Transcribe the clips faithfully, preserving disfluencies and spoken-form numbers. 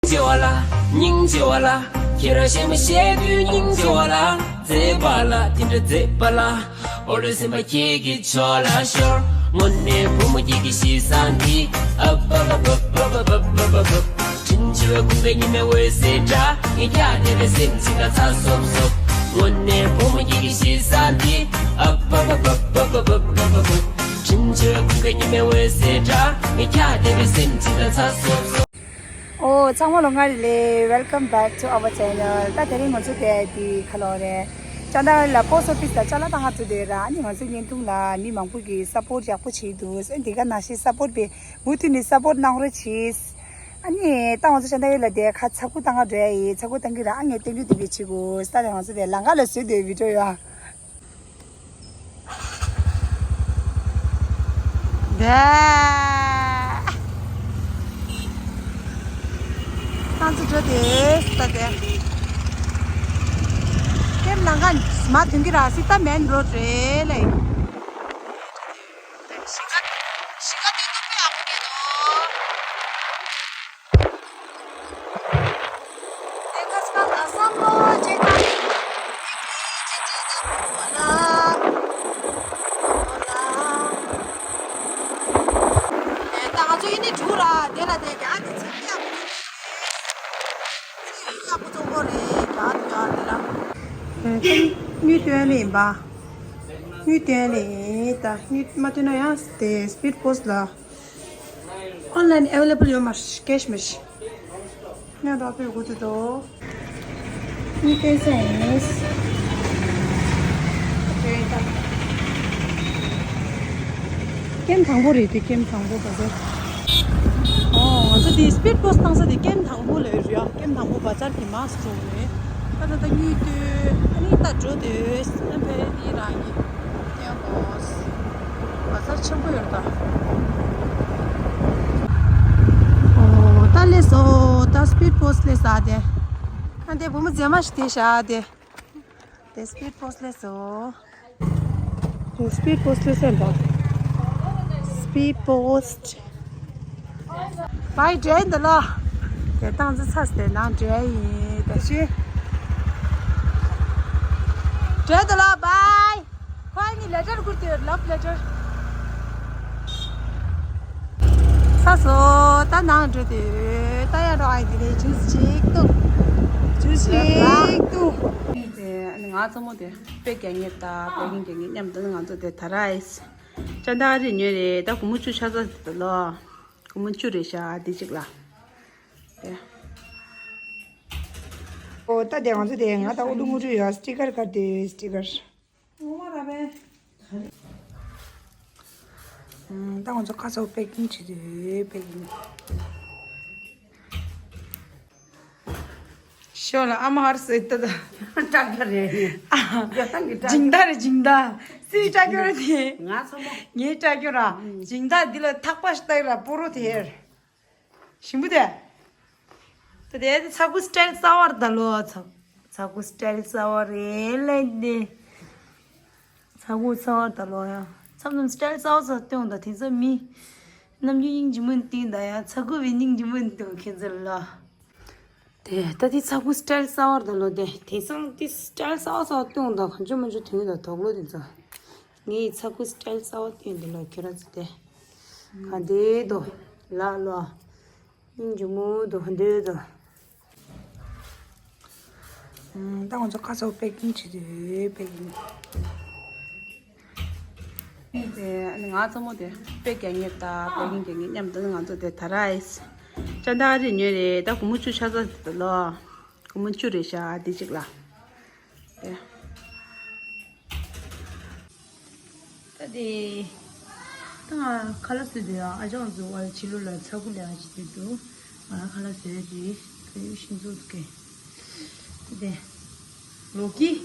ཆེ་བ་ལ། སྙིང་རྗེ་བ་ལ། ཁྱེད་རང་གཞན་མ་བཤད་དུས་སྙིང་རྗེ་བ་ལ། མཛེས་པ་ལ་དེ་འདྲ་མཛེས་པ་ལ། འོ་ལོ་སེམས་པ་ཁྱེད་ཀྱི་ཕྱོགས་ལ་ཤོར། དངོས་གནས་བུ་མོ་ཁྱེད་ཀྱི་གཤིས་བཟང་འདི། ཨ་བ་བ་བ། དྲིན་ཆེ་བའི་ཁུག་པའི་ཉི་མའི་འོད་ཟེར་འདྲ། ངས་ཁྱེད་བལྟས་པའི་སེམས་ཅིག་ལ་ཚ་སོབ་སོབ། དངོས་གནས་བུ་མོ་ཁྱེད་ཀྱི་གཤིས་བཟང་འདི། ཨ་བ་བ་བ། དྲིན་ཆེ་བའི་ཁུག་པའི་ཉི་མའི་འོད་ཟེར་འདྲ། ངས་ཁྱེད་བལྟས་པའི་སེམས་ཅིག་ལ་ཚ་སོབ་སོབ། ཨོ། ཚང་མ་ལོ་ང་རེ་ལེ། Welcome back to our channel. ད་དེ་རིང་ང་ཚོ་དེ་དེ་ཁ་ལོ་རེད། ཅ་ན་ལ་པོ་སི་ཊི་ཨོ་ཕི་སི་ལ་ཅ་ལག་བཏང་ག་འགྲོ་དེ་ར། ཨ་ནི་ང་ཚོ་བརྙན་ཐུང་ལ་མི་མང་པོ་གིས་སཔོར་ཊི་ཡག་པོ་བྱེད་འདུག་ཨ་འདི་ག་ནང་བཞིན་སཔོར་ཊི་བྱེད། མུ་མཐུད་ནས་སཔོར་ཊི་གནང་རོགས་བྱེད། ཨ་ནི་ད་ང་ཚོ་ཅ་ན་ལ་དེ་ཁ་ཚ་ཁུ་བཏང་ག་འགྲོ་ཡ་ཡིན། ཚ་ཁུ་བཏང་གི་ར། ཨ་ངས་སྟོན་རྒྱུ་དེ་འདྲ་བྱེད་དགོས། ད་དེ་ང་ཚོ་དེ་ལམ་ཁ་ལ་བཟོས་དེ་བི་ཌི་ཡོ་ཡ། དེ། ང་ཚོ་འགྲོ་དེ་ད་དེ། ཀེམ་ནང་ག་མ་ཐོན་གི་ར། སི་ཏ་མེན་རོ་ཌི་རེད་ལེ། ཞིང་ཁ་ཞིང་ཁ་དེ་ཏུ་པེ་ཨ་ཁུ་གེ་ནོ། དངུལ་བཏོན་ལེ་ཡིན་པ། དངུལ་བཏོན་ལེ་ཡིན། ད་དངུལ་མ་བཏོན་ན་ཡང་དེ་སི་པི་ཌི་པོ་སི་ཊི་ལ། ཨོན་ལའིན་ཨེ་ཝེ་ལེ་བལ་ཡོད་མ་རེད། ཀེ་ཤི་མ་རེད། ང་རོགས་པའི་འགོ་དེ་དོ། ངའི་སྐད་ཆ་ཡིན། ཀེམ་དང་པོ་རེད་དེ། ཀེམ་དང་པོ་བ་ཟེར། ཨོ། ང་ཚོ་དེ་སི་པི་ཌི་པོ་སི་ཊི་བཏང་ས་དེ་ཀེམ་དང་པོ་ལ་ཡོད་རེད། ཀེམ་དང་པོ་བ་ཛར་གྱི་མར་འགྲོ་རེད། ད་ད་ད་དངུལ་བཏོན། ཨ་ནི་ད་འགྲོ་དུས་ཨ་ཕེ་དེ་རང་གི་ཀེམ་པོ་སི། བ་ཛར་ཆེན་པོ་ཡོད་ད། ཨོ། ད་སླེབས་སོང་། ད་སི་པི་ཌི་པོ་སི་ཊི་སླེབས་ས་དེ། ཨ་དེ་བུ་མོ་མཛེས་མ་ཞིག་དེ་ཤ་དེ། དེ་སི་པི་ཌི་པོ་སི་ཊི་སླེབས་སོང་། དེ་སི་པི་ཌི་པོ་སི་ཊི་སླེབས་སོང་ད། སི་པི་ཌི་པོ་སི་ཊི། བའི་འདྲེ་འདི་ལ། དེ་བཏང་ཚར་ཚར་དེ་ནང་འདྲེ་ཡིན་ད་ཤི། འདྲེ་འདི་ལ་བའི། ཁོ་ཨ་ནི་ལེ་ཊར་བསྐུར་ཏེ་ཡོད། ལབ་ལེ་ཊར། ས་སོ། ད་ནང་འགྲོ་དུས་ད་ཡ་རོ་ཨའི་དེ་ལས་ཇུས་ཅིག་འདུག་ཇུས་ཅིག་འདུག་དེ་ང་ཚོ་མོ་དེ་དཔེ་རྒྱག་ཉེར་ད་དཔེ་རྒྱག་ཉེར་མཉམ་དུ་ང་ཚོ་དེ་ད་ར་ཨིས་ཅན་ད་རི་ཉོས་རེད། ད་སྒོར་མོ་བཅུ་ཆ་ཚ་དེ་ལོ། སྒོར་མོ་བཅུ་རེད་ཤག་དེ་གཅིག་ལ། དེ། ཨོ་ད་དེ་ང་ཚོ་དེ་ང་ད་ཨུ་ལུ་ངུ་རུ་ཡོད། སི་ཊི་ཀར་ག་དེ་སི་ཊི་ཀར། ད་ང་ཚོ་ཁ་ཚ་པེ་ཀིང་བྱེད་དུས་པེ་ཀིང་། ཤོ་ལ་ཨ་མ་ཧར་སེ་ཏ་ད། ཀྲ་ཀྲ་རེད། ཨ། རྒྱ་ཐང་གི་ཀྲ་ཀྲ། སྦྱིན་བདག་རེད། སྦྱིན་བདག་སི་ཀྲ་ཀྲ་རེད་དེ། ང་ཚོ་མོ། ངའི་ཀྲ་ཀྲ་ར། སྦྱིན་བདག་འདི་ལ་ཐག་པ་ཞིག་ལྟ་ཡི་ལ་པོ་རོ་དེ་ཡར། ཞིམ་པོ་དེ། ད་དེ་ཚ་ཁུ་སི་ཊལ་གསར་བར་ད་ལོ་ཚ། ཚ་ཁུ་སི་ཊལ་གསར་བ་རེད་ལེ་དེ། ཚ་ཁུ་གསར་བར་ད་ལོ་ཡ། མཚམས་མཚམས་སི་ཊལ་གསར་བ་གསར་སྟོན་ད་དེ་ཚོ་མི། ནམ་རྒྱུན་སྙིང་རྗེ་མོ་སྟོན་ད་ཡ། ཚ་ཁུ་བའི་སྙིང་རྗེ་མོ་སྟོན་ཁྱེད་ཚོ་ལ། དེ་ད་དེ་ཚ་ཁུ་སི་ཊལ་གསར་བར་ད་ལོ་དེ་དེང་སང་དེ་སི་ཊལ་གསར་བ་གསར་སྟོན་ད་གང་བྱུང་མང་བྱུང་དོན་ད་དོག་ལོ་དེ་ཚོ། ངའི་ཚ་ཁུ་སི་ཊལ་གསར་བ་སྟོན་དེ་ལ་ཁྱོད་ར་ཚོ་དེ། ག་འདྲེ་དོ། ལ་ལོ། སྙིང་རྗེ་མོ་དོ་འདྲེ་དོ། ད་ང་ཚོ་ཁ་ཚ་པེ་ཀིང་བྱེད་དུས་པེ་ཀིང་། དེ་ང་ཚོ་མོ་དེ་དཔེ་རྒྱག་ཉེར་ད་པེ་ཀིང་རྒྱག་ཉེར་མཉམ་དུ་ང་ཚོ་དེ་ད་ར་ཨིས་ཅན་ད་རི་ཉོས་རེད། ད་སྒོར་མོ་བཅུ་ཆ་ཚ་དེ་ལོ། སྒོར་མོ་བཅུ་རེད་ཤག་དེ་གཅིག་ལ། དེ། ད་དེ། ད་ང་ཁ་ལག་བཟོས་དེ་ཨ་ཅག་བཟོ་བ་ཕྱི་ལོགས་ལ་ཚ་ཁུ་ལས་ཨ་ཅི་དེ་འདུག་ང་ཁ་ལག་བཟོས་དེ་ཁ་ཡུ་ཤིང་བཟོ་འདུག་གས། དེ། ལོ་ཀི།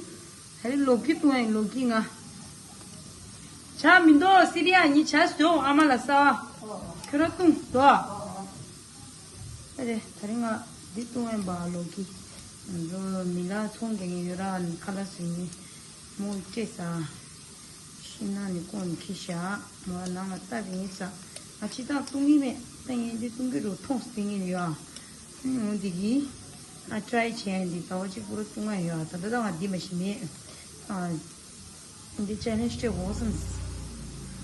ཧ་རི་ལོ་ཀི་བཏུང་ཡིན་ལོ་ཀི་ང་། ཇ་མི་འདུག་སི་རི་ཡ་ཉི་ཇ་བཟོ་ཨ་མ་ལ་ཟ། ཁྱོད་རང་བཏུང་དོ། ཨ་རེ་ད་རིང་ང་འདི་བཏུང་ཡིན་པ་ལོ་ཀི། ང་ཚོ་མི་ལ་ཚོང་རྒྱག་མཁན་ཡོད་ར་ཁ་ལག་བཟོ་མཁན། མོ་སྤྲད་ས། ཤིང་ནགས་ནས་ཀོང་ནས་ཁྱེར་ཤག་མོ་ལ་ནང་ལ་ལྟ་གི་ཡིན་ས། ང་ཕྱི་ཐག་བཏུང་གི་མེད། ད་ངས་འདི་བཏུང་གི་རུ་མཐོང་སྟེ་ངས་ཡོད་ཨ། འོ་འདི་གི་ཨ་ཊ་རའི་བྱས་ཡིན། འདི་ཟླ་བ་གཅིག་པུ་རུ་བཏུང་ང་ཡོད། ད་ལྟ་ད་ང་འདི་མ་ཤི་མེད། ཨ་འདི་ཅེ་ལེན་ཇི་སྤྲད་དགོས་བསམ།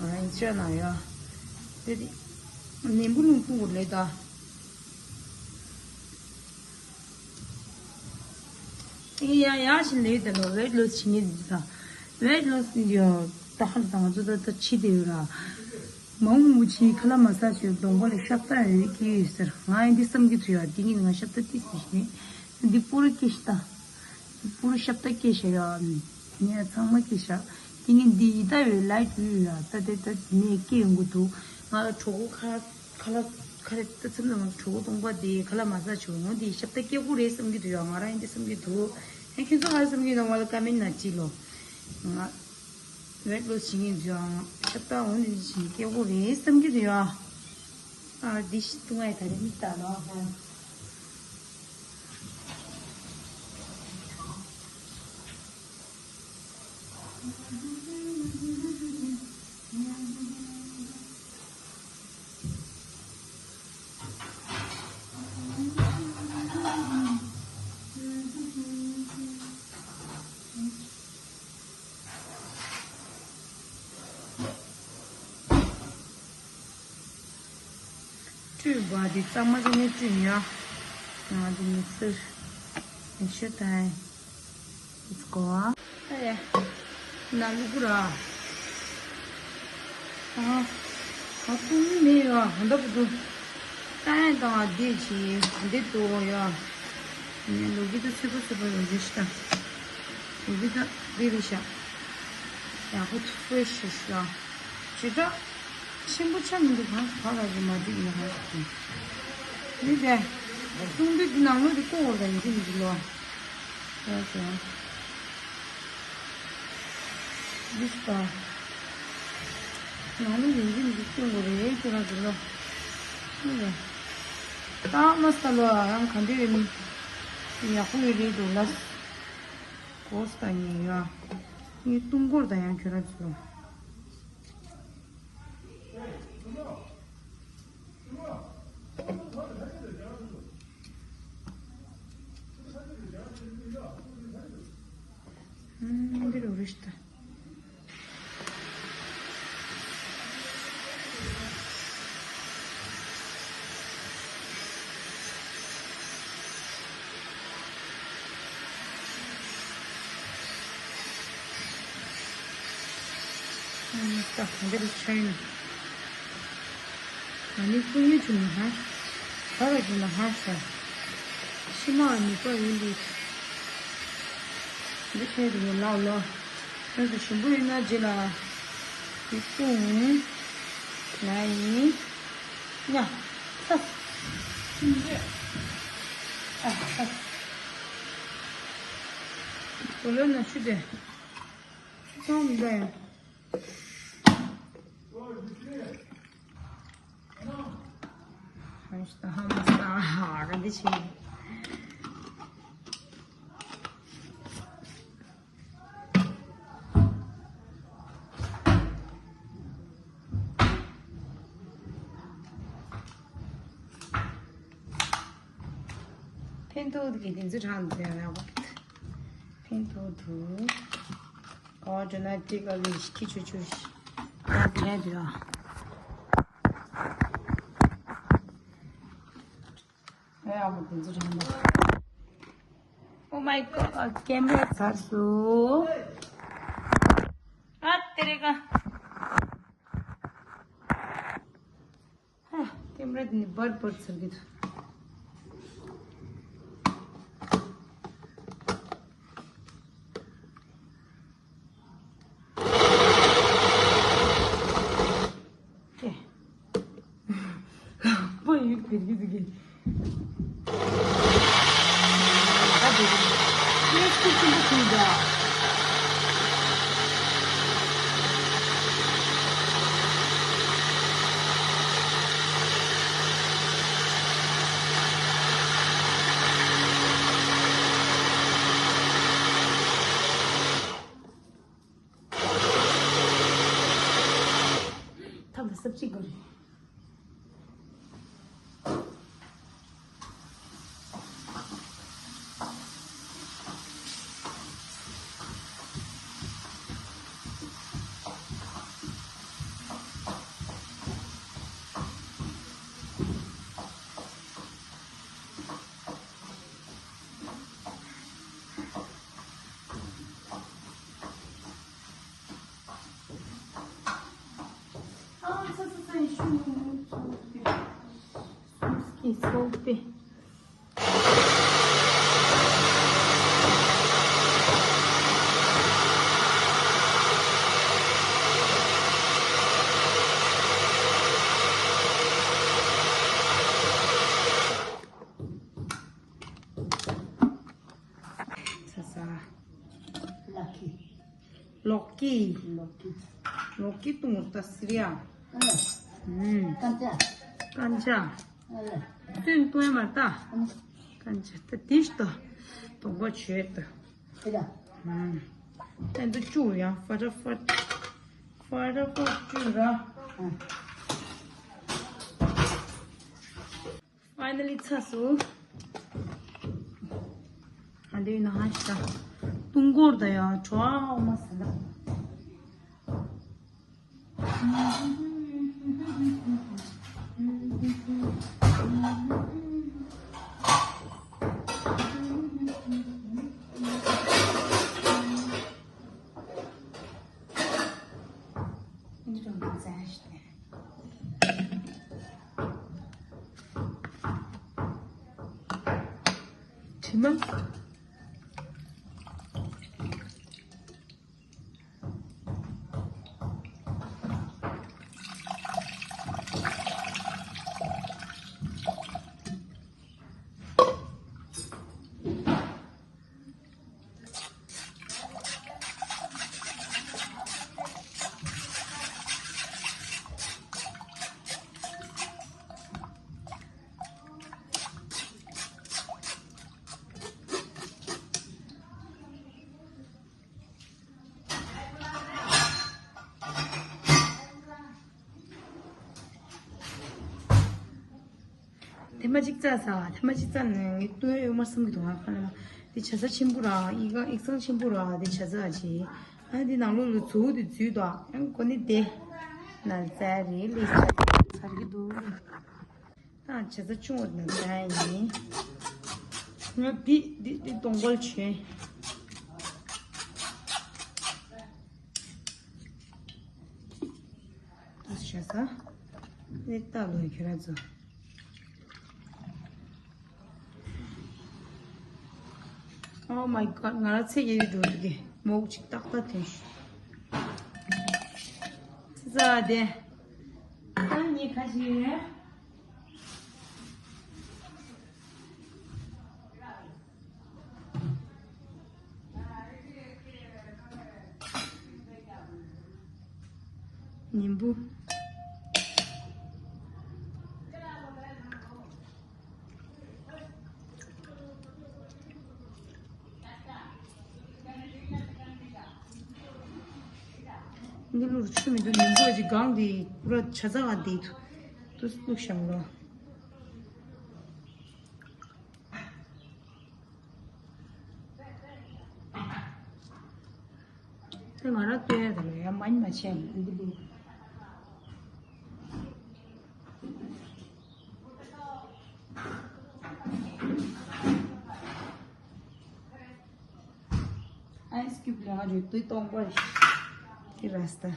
ཨ་ཨིན་སི་ཊ་ནང་ཡོད། འདི་འདི་ནད་འབུ་རླུང་བཏུང་དགོས་ལེ་ད། ཡང་ཡང་ཞིག་ལས་དེ་ལོ་ཝེཊ་ལོ་སི་བྱེད་ངེས་འདུག་ད། ཝེཊ་ལོ་སི་ཡོད་ད། ཧ་ལས་ང་ཚོ་ད་ད་ཕྱི་དེ་ཡོད་ར། མང་མང་ཕྱིའི་ཁ་ལག་མ་ཟ་བྱས་གདོང་པ་ལ་ཤ་སྟག་ཡོད་ཀྱི་ཡོད་ཟེར། ང་ཡིན་འདི་བསམ་གྱི་འདུག་ཡ། འདི་ཉིན་ང་ཤ་སྟག་ཏིས་ཟིག་ནས་འདི་པུ་རུ་སྐྱེས་ཤི་ད། པུ་རུ་ཤ་སྟག་སྐྱེས་ཤ་ཡ། ངས་ཚང་མ་སྐྱེས་ཤ། འདི་ཉིན་འདི་ཡི་ད་ཡོད་ལ་རྒྱུ་ཡོད་ཡ། ད་དེ་ད་ནས་སྐྱེས་ཡོང་གི་འདུག་ང་ལ་གྲོད་ཁོག་ཁ། ཁ་ལག་ཁ་རེ་ད་ཚིམ་ཙམ་གྲོད་ཁོག་སྟོང་པ་དེ་ཁ་ལག་མ་ཟ་བྱུང་། འོ་དེ་ཤ་སྟག་སྐྱེ་དགོས་རེད་བསམ་གྱི་འདུག་ཡ། ང་རང་ཡིན་དེ་བསམ་གྱི་འདུག་ཨེ་ཁྱེད་ཚོ་ག་རེ་བསམ་གྱི་འདུག་ང་ལ་ཀ་མེན་ཊི་ནང་བྲིས་ལོ། ང་ཝེཊ་ལོ་སི་བྱེད་ངེས་འདུག་ཡ། ཤ་སྟག་འོ་དེ་བྱེད་སྐྱེ་དགོས་རེད་བསམ་གྱི་འདུག་ཡ། ཨ་འདི་ཤི་ཏུ་ང་ཡི་ད་རེ་མི་ལྟ་ལོ། བཀྲུས་པ་འདི་གཙང་མ་བྱས་ནས་བཀྲུས་ཡ། ང་འདི་མིག་སེར་མིག་ཤེལ་དང་། Let's go. ཨ་ཡ། ན་ལུ་གུ་ར། ཨ། ཨ་ཀུ་མི་ཡ་ཧན་ད་བུ་དུ། ཏན་དང་འདི་ཅི་འདི་དོ་ཡ། ནི་ལུ་གི་དུ་སི་པོ་སི་པོ་ཡོད་ཞིག་ད། ལུ་གི་ད་འདི་རི་ཤ། ཡ་ཧུ་ཕྲེ་ཤི་ཤ། ཅི་ད། ཆེན་པོ་ཆ་མི་འདུག་གང་ཕ་ག་གི་མ་འགྲིག་ཡིན་ཧ་གི། མི་དེ། ཀྲུང་དུས་ཀྱི་ནང་ལོགས་ཀྱི་ལྐོག་འོར་དང་ཡིན་གྱི་མི་འདུག་ལོ། ཡ་ཟེར། འདི་ལྟ། ནང་ལོགས་ཡིན་གྱི་མི་འདུག་སྟོན་དགོས་རེད་ཁྱོད་རང་ཚོ་ལོ། མི་དེ། ད་མ་སྟ་ལོ་ཡང་ག་འདྲ་རེད་མི། ཡག་པོ་ཡོད་རེད་འདུག་ལ། གོ་སྟ་ཉེ་ཡོད། ངའི་ལྟུང་སྐོར་དང་ཡང་ཁྱོད་རང་ཚོ་ལོ། འདི་རུ་རིས་ཏ། ཨ་ནི་ད་ག་འདྲ་ཆ་ཡིན། ཨ་ནི་ཀུ་ཡུ་ཆུ་ནི་ཧ། ཧ་ར་ཆུ་ན་ཧ་ས། ཤི་མ་བ་ནི་པ་ཡིན་ལི། འདི་ཁྱེད་དུ་ལའོ་ལོ། ཁྱེད་དུ་ཞིམ་པོ་ཡིན་ན་རྗེ་ལ། འདི་ཀུང་། ང་ཡིན། ཉ། ས། ཨ་ས། གོ་ལོ་ན་ཆུ་དེ། སོང་མི་འདྲ་ཡང་། ཧམ་སྟ་ཧམ་སྟ་ག་འདི་ཆེ། ཕན་ཐོགས་ཀྱི་དེ་ཚོ་དྲངས་ཏེ་ཡག་པོ། ཕན་ཐོགས་འདུག་ཨོ་དྲི་ན་ཏི་ཀ་ལི་ཤི་ཁི་ཆུ་ཆུ་ཤི། ཡག་ཕན་འདུག་ཨ། ཡག་པོ་དེ་ཚོ་དྲངས་ཏེ། Oh my god, camera ཚར་སོང་། ཨ་ཏེ་རེ་ཀ། ཧ། ཀེམ་ར་འདི་ནི་འབར་འབར་ཚར་གི་འདུག་ཀེ། ལག་པ་ཡིག་འབེར་གི་འདུག་གི། ད་འདི་ནས་སྐུ་ཆེན་པོ་ཁུལ་འདྲ། ཐབ་ལ་སབ་ཅིག་དགོས་རེད། ཀོ་པི། ལོག་ཀི། ལོག་ཀི། ལོག་ཀི་བཏུང་བ་ད་སི་རི་ཡ། ཨ། ཨུམ། ཀན་ཅ། ཀན་ཅ། ཨ་ལེ། བཏུང་བཏུང་ཡ་མ་ད། ཨ། ཀན་ཅ་ད་དེ་ཤི་ད། དོང་པ་བྱོས་ད། ཨ་ལེ། ཨུམ། ད་འདི་བཅུག་ཡ། ཧྥ་ཊ་ཧྥ་ཊ། ཧྥ་ཊ་ཧྥ་ཊ་བཅུག་ར། ཨ། Finally ཚར་སོང་། ཨ་འདི་ན་ཧ་ཤ། བཏུང་འགོར་ད་ཡ་བྲོ་ཨ་འོ་མ་ཟ་ན། དྲི་མ། ཐེངས་མ་གཅིག་བཙལ་ས། ཐེངས་མ་གཅིག་བཙལ་ནས་ངས་ལྟོས་ཡོད་མ་བསམ་གྱི་འདུག་ཨ་ཁ་ལ་མ། འདི་བྱ་ས་ཆེན་པོ་ར། ཡིག་ཡིག་ཚང་ཆེན་པོ་ར། འདི་བྱ་ས་ཅི། ཨ་འདི་ནང་ལོགས་ལ་མཛུབ་དེ་འཛུལ་འདུག་ཨ་གོ་ནི་དེ། ན་ཚ་རེད་ལེ། ཚ་རེད་ཀྱི་འདུག་ཨ་བྱ་ས་ཆུང་བ་ན་ཚ་ཡིན། ང་འདི་འདི་འདི་གདོང་པ་ལ་བྱོན། ད་བྱ་ས། འདི་ལྟ་ལོ་ཁྱེད་རང་ཚོ། Oh my god ང་རང་ཚེ་གཡས་འགྲོ་འདུག་གི་མོག་ཅིག་ཏག་ཏག་ཐོན་ཤག་ཙི་ཙི་དེ། ཨ་ནི་ཁ་ཤས། ཉིན་བུ། འདི་ལུར་ཆུ་མི་འདུག་ཉིན་བུ་ཅིག་གང་དེ་པུ་ར་ཆ་ཚང་ཨ་དེ་དུ་དུ་བླུགས་ཤང་ལོ། དེ་ང་རང་ལྟོས་ཡ་དང་ལ་ཡ་མ་ཉི་མ་བྱས་ནས་འདི་ལུ། ཨའི་སི་ཀིབ་ལ་ང་རུ་ཏུས་སྟོང་པ་རེད། དེ་ར་སྟ།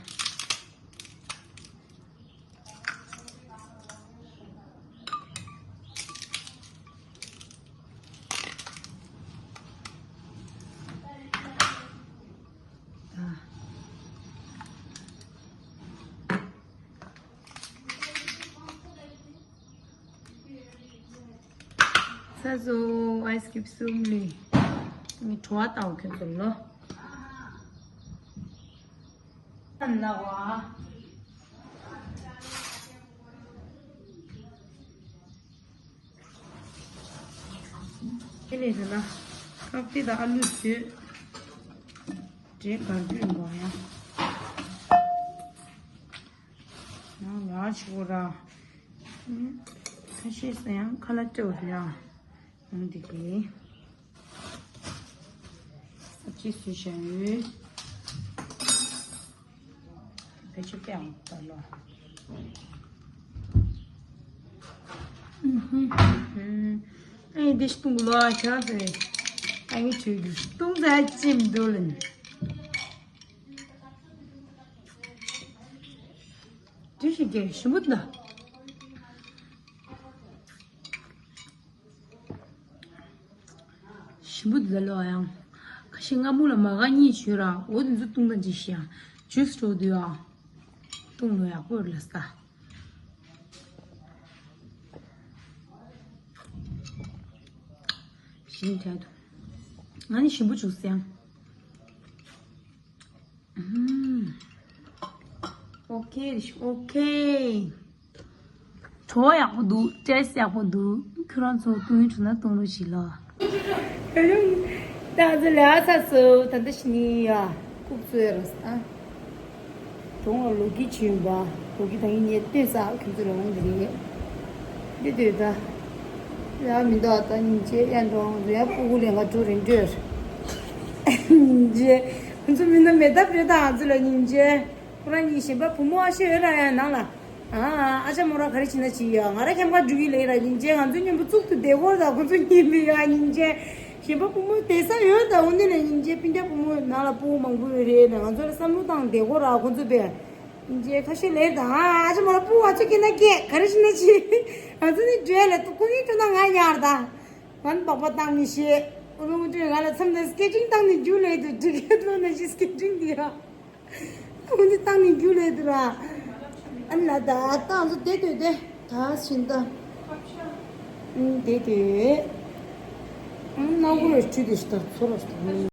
ས་སོ་ཨའི་སི་ཀིབ་གསུམ་ལི། ངའི་བྲོ་བ་ལྟ་བུ་ཁྱོད་ཚོ་ལོ། ན་བ། དེ་ནས་ཟེར་ན། ཀག་ཏི་དང་ཨ་ལུ་བཟོས། འབྲས་དཀར་པོའི་འགོ་ཡ། ཡང་ལ་ཆུ་བོ་ར། ཁ་ཤས་སུ་ཡང་ཁ་ལག་སྤྲོད་ར། ཡང་འདི་གི། ས་ཅི་སུ་ཞང་ཡོད། བེད་སྤྱོད་སྤེལ་ཡོང་ད་ལོ། ཨེ་འདི་སྟོང་ལོ་ཆ་ཟེར། ཨ་ངའི་ཆོས་རྒྱུ་སྟོང་ཟ་ཅིམ་འདུག་ལན། དེ་ཞིག་གི་ཞིམ་པོ་འདུག་ཞིམ་པོ་འདུག་ད་ལོ་ཡང་། ཁ་ཤས་སྔ་མོ་ལ་མ་ག་གཉིས་བྱོས་ར་འོ་དེ་ཚོ་བཏུང་དང་ཅི་ཤི་ཡང་ཇུས་འགྲོ་དུས་ཨ། བཏུང་ལོ་ཡག་པོ་རེད་ལ་ས། ཞིམ་དྲགས་འདུག་ང་ནི་ཞིམ་པོ་བྱུགས་སེང་། ཨོ་ཁེ་ཨོ་ཁེ། བྲོ་བ་ཡག་པོ་འདུག་ཊེ་སི་ཊི་ཡག་པོ་འདུག་ཁྱོད་རང་ཚོ་བཏུང་ཡུལ་བྱུང་ན་བཏུང་རོགས་བྱེད་ལ། ད་ཚོ་ལ་ས་སོ་ད་འདི་ཤི་ནི་ཡ་ཁུག་ཚོ་ཡ་ར་ས། གྲོང་ལ་ལོ་རྒྱུས་བྱུང་བ་ལོ་རྒྱུས་དང་ཡིན་ཉེ་ལྟོས་ས་ཁྱོད་ཚོ་ལ་འོང་འདི་རེད། འདི་དུས་ད། ཡ་མི་འདུག་ད་སྙིང་རྗེ་ཡ་འགྲོ་འོང་ཚོ་ཡ་ཕྲུ་གུ་ལེན་ག་འགྲོ་རིན་འགྲོས། སྙིང་རྗེ། ཁོང་ཚོ་མི་ན་མེ་ད་བྲེ་ད་ང་ཚོ་ལ་སྙིང་རྗེ། ཁོ་རང་གཉིས་གཞན་པ་བུ་མོ་ཨ་ཤེ་ཡོད་ར་ཡ་ནང་ལ། ཨ་ཨ་ཨ་ཅག་མོ་ར་ག་རེ་བྱེད་ན་བྱེད་ཡ་ང་ར་ཁྱམས་ཁ་འགྲོ་གི་ལེ་ར་སྙིང་རྗེ། ང་ཚོ་མཉམ་པོ་གཙུག་ཏུ་བདེ་སྐོར་དང་ཁོ་ཚོ་གཉིས་མི་ཡ་སྙིང་རྗེ། གཞན་པ་བུ་མོ་བསྡད་ས་ཡོད་ད་འོ་འདི་ལ་སྙིང་རྗེ། སྤུན་ཀྱག་བུ་མོ་ནང་ལ་སྤུ་གུ་མང་པོ་ཡོད་རེད་ལ་ང་ཚོ་ལ་བསམ་བློ་བཏང་བདེ་སྐོར་ར་ཁོ་ཚོ་བས། སྙིང་རྗེ་ཁ་ཤས་ལེ་ད་ཨ་ཨ་ཅག་མོ་ར་སྤུ་གུ་ཨ་ཚོ་སྐྱེ་ན་སྐྱེ་ག་རེ་བྱེད་ན་བྱེད། ང་ཚོ་ནི་འདྲེ་ལ་ཏུ་ཁོ་གཉིས་ཁྲོ་ན་ང་ཉར་ད། ང་ནི་སྦག་སྦག་བཏང་མི་ཤེས། ཨུ་རུང་ཏུ་ང་ལ་མཚམས་ནས་སྐད་འཕྲིན་བཏང་ནས་རྒྱུ་ལས་དུ་འགྲིག་གི་ལོ་ན་ཞིག་སྐད་འཕྲིན་འདི་ཡ། ཨུ་འདི་བཏང་ནས་རྒྱུ་ལས་དུ་ར། ཨ་ལ་ད་བཏང་ཚོ་དེ་དུས་དེ་ད་བཞིན་ད། ཨུ་དེ་དུས། ཨུ་ནག་པོ་རེ་ཁྲུས་དེ་ཞིག་ད་ཚོ་ར་ཞིག་ད།